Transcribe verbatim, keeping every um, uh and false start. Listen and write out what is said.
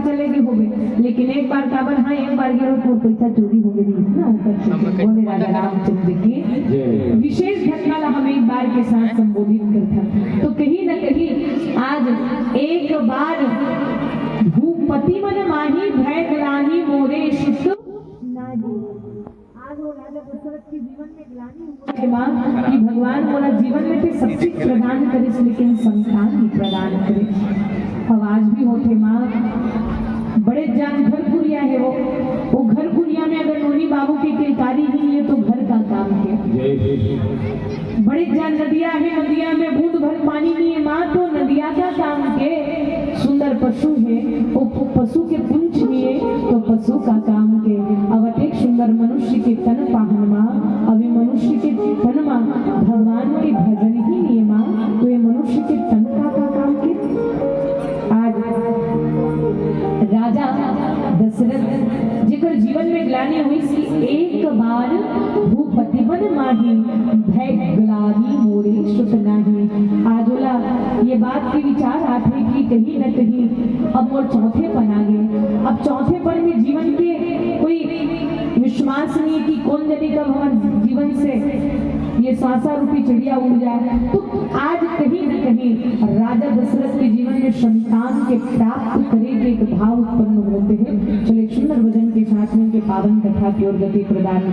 चले गे होबे, लेकिन एक बार काबर, हाँ, एक बार गे होबे, पैसा चोरी हो गे रहिस ना, ओकर चलते। बोले राजा रामचंद्र की। विशेष घटना ला हम एक बार के साथ संबोधित करथन। तो कहीं ना कहीं आज एक बार भूपति मन माही भय ग्लानी मोरे सुत नारी। आज वो राजा दशरथ के जीवन में ग्लानि होथे माँ कि भगवान मोला जीवन में ते सब चीज प्रदान करिस, लेकिन संतान नहीं प्रदान करिस। अब आज भी होथे माँ, बड़े जान घर कुरिया हे वो, वो घर कुरिया में अगर नोनी बाबू के किलकारी नहीं है तो घर का काम के। बड़े जान नदिया है, नदिया में बूंद भर पानी नहीं है माँ, तो नदिया का काम के। सुंदर पशु है, वो प-, पशु के पूंछ नहीं है तो पशु का काम के। अब अतेक सुंदर मनुष्य के तन पाहन माँ, अब ये मनुष्य के तन माँ भगवान के भजन ही नहीं है माँ, तो ये मनुष्य के तन का, का काम के। आज राजा दशरथ जेकर जीवन में ग्लानि हुई कि एक बार भूपति मन माही भय ग्लानि मोरे सुत नाही। आज ओला ये बात के विचार आथे कि कहीं न कहीं अब मोर चौथेपन आ गे। अब चौथेपन में जीवन के कोई विश्वास नहीं है कि कौन जने कब हमारे जीवन से ये सांसा रूपी चिड़िया उड़ जाए। तो आज कहीं न कहीं राजा दशरथ के जीवन में संतान के प्राप्त करे के एक भाव उत्पन्न होते हैं। चलो, एक सुंदर भजन के साथ में इनके पावन कथा की ओर गति प्रदान